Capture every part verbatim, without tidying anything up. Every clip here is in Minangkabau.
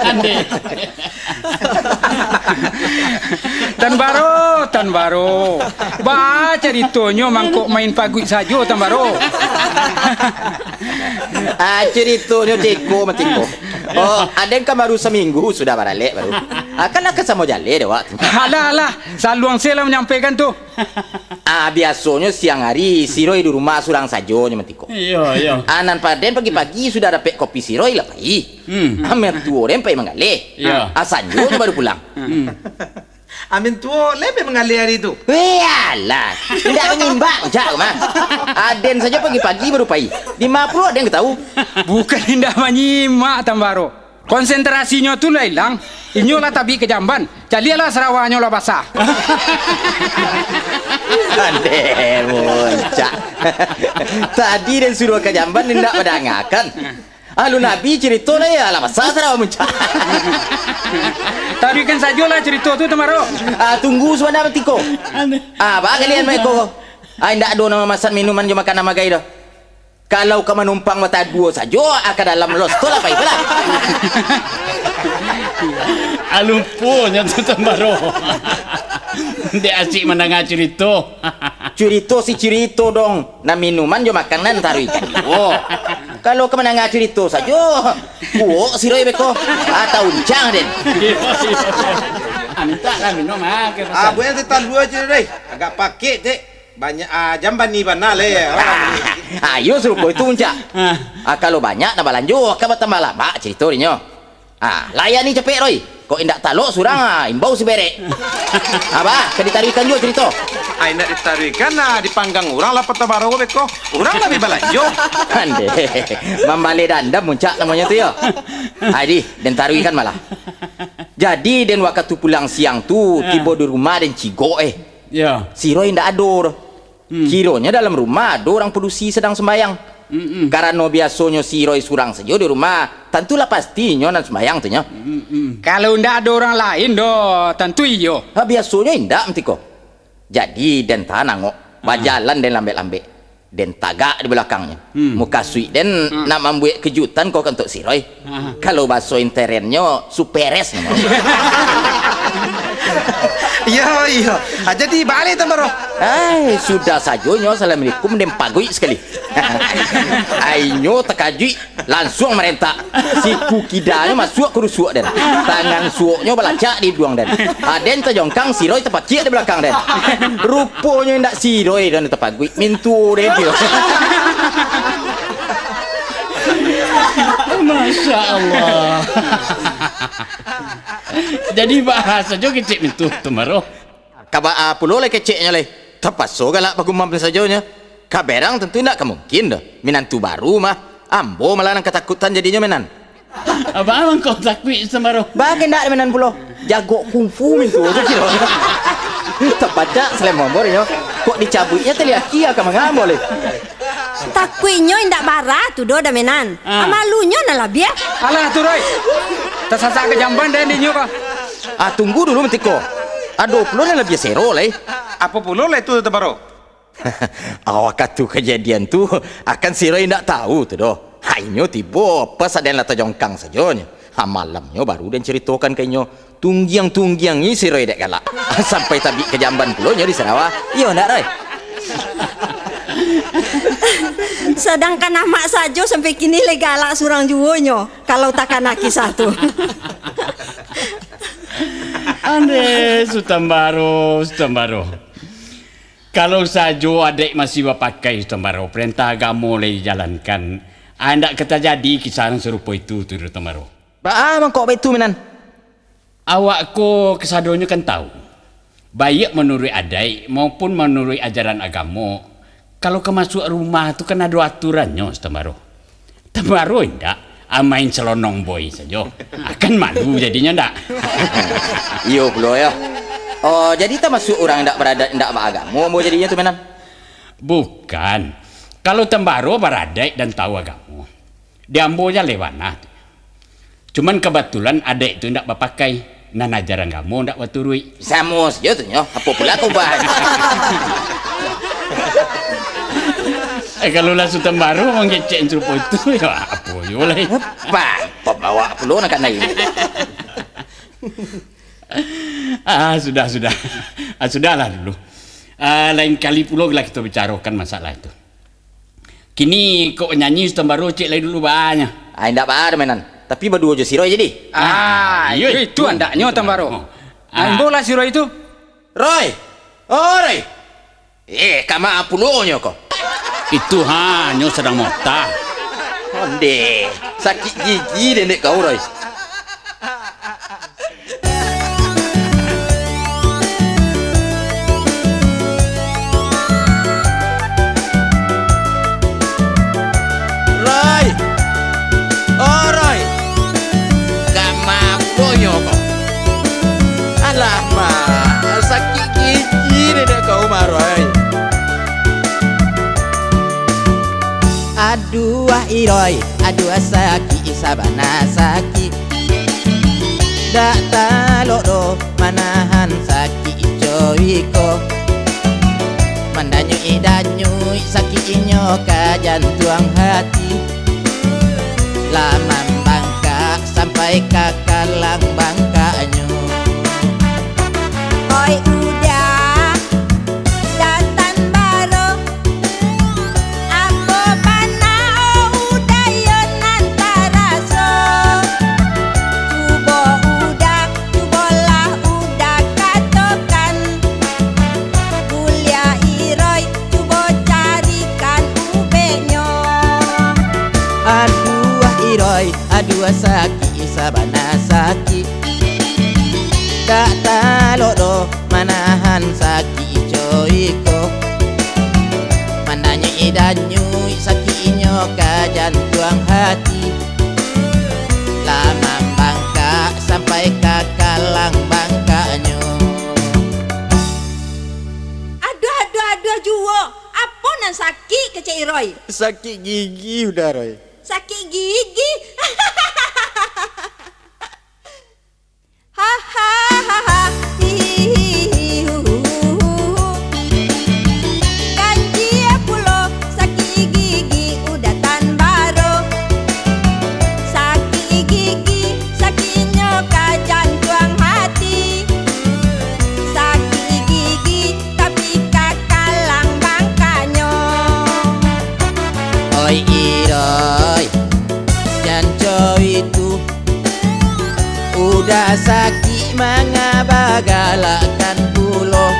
Andeh. Tan Baro, Tan Baro. Baa caritonyo mangkok main paguik sajo, Tan Baro? Ah, caritonyo ceko, Matiko. Oh, aden kan baru saminggu sudah baralek baru. Ah, kan lah ka samo jaleh dek awak tu. Alah, alah, saluang se lah manyampaikan tu. Ah, biasonyo siang ari, si Roy di rumah surang sajo nyo, Matiko. Iyo, iyo. Ah, nan paden pagi-pagi sudah dapek kopi si Roy lah pai. Hmm. Ah, mertuo den pai manggaleh. Iyo. Ah, sanjo nyo baru pulang. Hmm. Amin tuo lai pai manggaleh ari tu. Weh, alah. Indak manyimak, Cak, mah. Aden sajo pagi-pagi baru pai. Di ma pulo den ka tahu? Bukan indak manyimak, Tan Baro. Konsentrasinyo tu lah ilang. Inyo lah tabik ka jamban. Caliaklah sarawanyo lah basah. Andeh, Muncak. Tadi den suruah ka jamban, indak mandangakan. Alun abih carito lai, alah basah sarawa Muncak. Taruihkan sajolah carito tu, Tan Baro. Ah, tunggu sabana, Matiko. Ah, baa kalian, Matiko? Ah, indak ado nan mamasan minuman jo makanan bagai doh. Kalau ka manumpang bataduo sajo, ah, ka dalam los tu lah pai pulang. Alun pulo nyo tu, Tan Baro. Dek asik mandanga carito. Carito si carito dong. Nan minuman jo makanan taruihkan juo. Kalau ka mandanga carito sajo, kuok si Roy beko. Atau uncang den. Ah, mintak lah minum, ah, ke Ah, pasal. Buek teh talua ajo, Roy. Agak pakek, tek. Banyak, ah, jamban ni bana, leh. Ah, iyo, sarupo itu, Uncak. Ah. Ah, kalau banyak, nak balanjo, ka batambah lamak carito dinyo. Ah, layani capek, Roy. Kok indak talok surang, ah, imbau siberek. Ah, baa, ka ditaruihkan juo carito. Ah, indak ditaruihkan, ah, dipanggang urang lah Tan Baro beko. Urang lah bi balanjo. Andeh, mambaleh dandam Uncak namonyo tu, yo. Ah, di, den taruihkan malah. Jadi, den wakatu pulang siang tu, Ah. tibo di rumah den cigok, eh. Yo. Si Roy indak ado doh. Hmm. Kironyo dalam rumah ado urang padusi sadang sumbayang. Mm-mm. Karano biasonyo si Roy surang sajo di rumah, tantulah pasti inyo nan sumbayang tu nyo. Mm-mm. Kalau indak ado urang lain doh, tantu iyo. Ha, biasonyo indak, Matiko. Jadi, den tanang, Ngok. Ah. Bajalan den lambek-lambek. Den tagak di balakangnyo. Hmm. Mukasuik den Hmm. nak mambuek kejutan ko ka untuak si Roy. Ah. Kalau baso interennyo, superes namo. Iyo, iyo. Ah, jadi baa lai, Tan Baro? Ai, sudah sajo nyo assalamualaikum, den paguik sakali. Ai, inyo takajuik, lansuang marentak. Siku kidanyo masuak ka rusuak den. Tangan suoknyo balacak di iduang den. Ah, den tajongkang, si Roy tapakiak di balakang den. Ruponyo indak si Roy den tapaguik, mintuo den tu. Masya Allah. Jadi, baa sajo kecek mintuo tu, Tan Baro? Ka baa pulo lai keceknyo lai. Tapaso galak bagumam sajo nyo. Ka berang tantu indak ka mungkin doh. Minantu baru mah. Ambo malah nan katakutan jadinyo, Minan. Baa mangko takuik, Tan Baro? Baa kok indak, Minan, pulo. Jago kungfu mintuo tu kiro. Tapacak salemo ambo nyo. Kok dicabuiknyo tali aki, ka manga ambo lai. Takuiknyo indak bara tu doh, Damenan. Ah. Malunyo nan labiah. Alah, tu, Roy. Tasasak ka jamban den dinyo ko. Ah, tunggu dulu, Matiko. Ado pulo nan labiah sero lai. Apo pulo lai tu, Tan Baro? Awak wakatu kajadian tu, akan si Roy indak tahu tu doh. Ha, inyo tibo, pas aden lah tajongkang sajo nyo. Ha, malamnyo baru den caritokan ka inyo. Tunggiang-tunggiang ni si Roy dek galak. Sampai tabik ka jamban pulo nyo di sarawa. Iyo ndak, Roy? Sadangkan amak sajo sampai kini lai galak surang juo nyo, kalau takana kisah tu. Andeh, Sutan Baro, Sutan Baro. Kalau sajo adaik masih bapakai, Sutan Baro, parentah agamo lai dijalankan, ah, indak ka tajadi kisah nan sarupo itu tu, Sutan Baro. Baa mangko baitu, Minan? Awak ko kasadonyo kan tahu, baiak manuruik adaik maupun manuruik ajaran agamo, kalau ka masuak rumah tu kan ado aturannyo, Sutan Baro. Tan Baro indak, ah, main salonong boy sajo. Ah, kan malu jadinyo ndak? Iyo pulo, yo. Oh, jadi tamasuak urang indak baradat, indak baagamo ambo jadinyo tu, Minan? Bukan. Kalau Tan Baro baradaik dan tahu agamo, di ambo jaleh bana tu. Cuman kabatulan adaik tu indak bapakai, nan ajaran agamo indak baturuik. Samo sajo tu nyo, apo pulo kau bahas? Eh, kalau lah Sutan Baro mangecek sarupo itu, yo apo yo lah. Apa? Pembawa pulo nak kanai. Ah, sudah, sudah. Ah, sudahlah dulu. Ah, lain kali pulo lah kita bicarakan masalah itu. Kini kok nyanyi Sutan Baro, cek lai dulu baanyo. Ah, indak baa doh, Menan. Tapi baduo jo si Roy jadi. Ah, Ah, iyo iyo itu itu. andaknyo, Tan Baro. Oh. Ah. Ah, imbaulah si Roy tu. Roy! Oh, Roy! Eh, kama pulonyo ko? Itu hanyo sadang motah. Onde, sakik gigi dendek kau, Roy. Roy! Oh, Roy! Kama pulonyo ko? Alamak, sakik gigi dek kau mah, Roy. Aduah, Iroy, aduah, sakik, sabana sakik. Dak talok doh manahan sakik coiko. Mandanyuik-danyuik sakik inyo ka jantuang hati. Lah mambangkak sampai ka kalang bangkaknyo. Oi udah, Sutan Baro, apo bana udah iyo nan taraso? Cubo udah, cubolah udah katokan. Buliah Iroy, cubo carikan ubeknyo. Aduah Iroy, aduah sakik, sabana sakik. Dak talok doh manahan sakik coiko. Mandanyuik-danyuik sakik inyo ka jantuang hati. Lah mambangkak sampai ka kalang bangkaknyo. Aduah, aduah, aduah juo. Apo nan sakik, kecek Iroy? Sakik gigi udah, Roy. Sakik gigi? Hahaha, hihihihi, huhuhuhu. Ganjia pulo sakik gigi udah Sutan Baro. Sakik gigi, sakiknyo ka jantuang hati. Sakik gigi, tapi ka kalang bangkaknyo. Oi Iroy, jan coitu. Udah sakik manga bagalakkan pulo.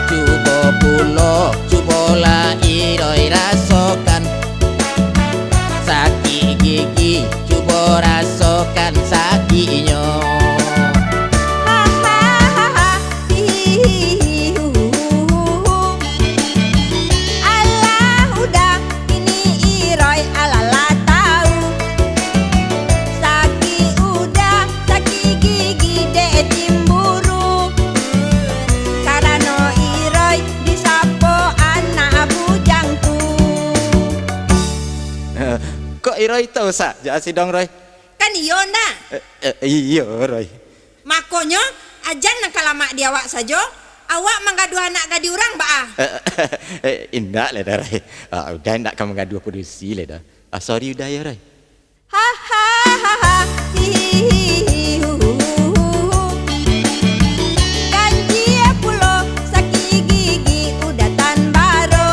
Cubo pulo, cubolah Iroy rasokan. Sakik gigi, cubo rasokan sakiknyo. Hahaha, hihihihi, huhuhuhu. Alah udah, kini Iroy alah lah tau. Sakik udah, sakik gigi dek cimburu. Karano Iroy disapo anak bujang tu. Kok Iroy tau sajo sidong, Roy? Kan iyo ndak? Eh, eh, iyo, Roy. Makonyo, ajan nan ka lamak di awak sajo, awak manggaduah anak gadih urang baa? Eh, eh, indak lai doh, Roy. Ah, udah indak ka manggaduah padusi lai doh. Ah, sorry udah yo, Roy. Hahaha, hihihihi, huhuhuhu. Ganjia pulo sakik gigi udah Sutan Baro.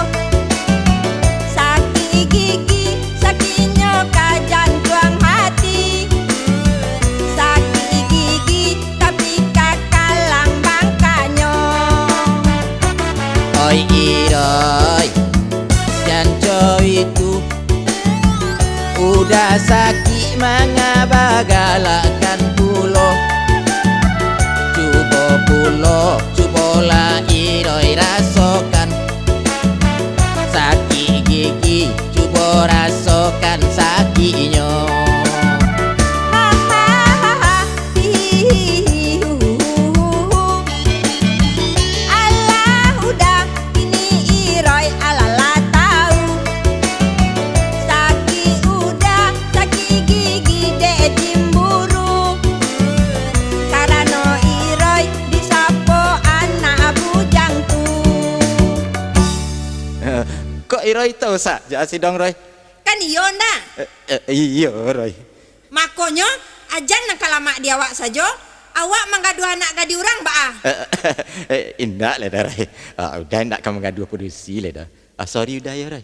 Sakik gigi, sakiknyo ka jantuang hati. Sakik gigi, tapi ka kalang bangkaknyo. Oi Iroy, jan coitu. Udah sakik manga bagalakkan pulo. Cubo pulo, cubolah Iroy rasokan. Sakik gigi, cubo rasokan sakiknyo. Hahaha, hihihihi, huhuhuhu. Alah udah, kini Iroy alah lah tau. Sakik udah, sakik gigi dek cimburu. Karano Iroy disapo anak bujang tu. Kok Roy tahu sajo sidong, Roy? Kan iyo ndak? Eh, eh, iyo, Roy. Makonyo, ajan nan ka lamak di awak sajo, awak manggaduah anak gadih urang baa? Eh, eh, indak lah dah, Roy. Ah, Uday indak ka manggaduah padusi lah dah. Ah, sorry Uday yo, Roy.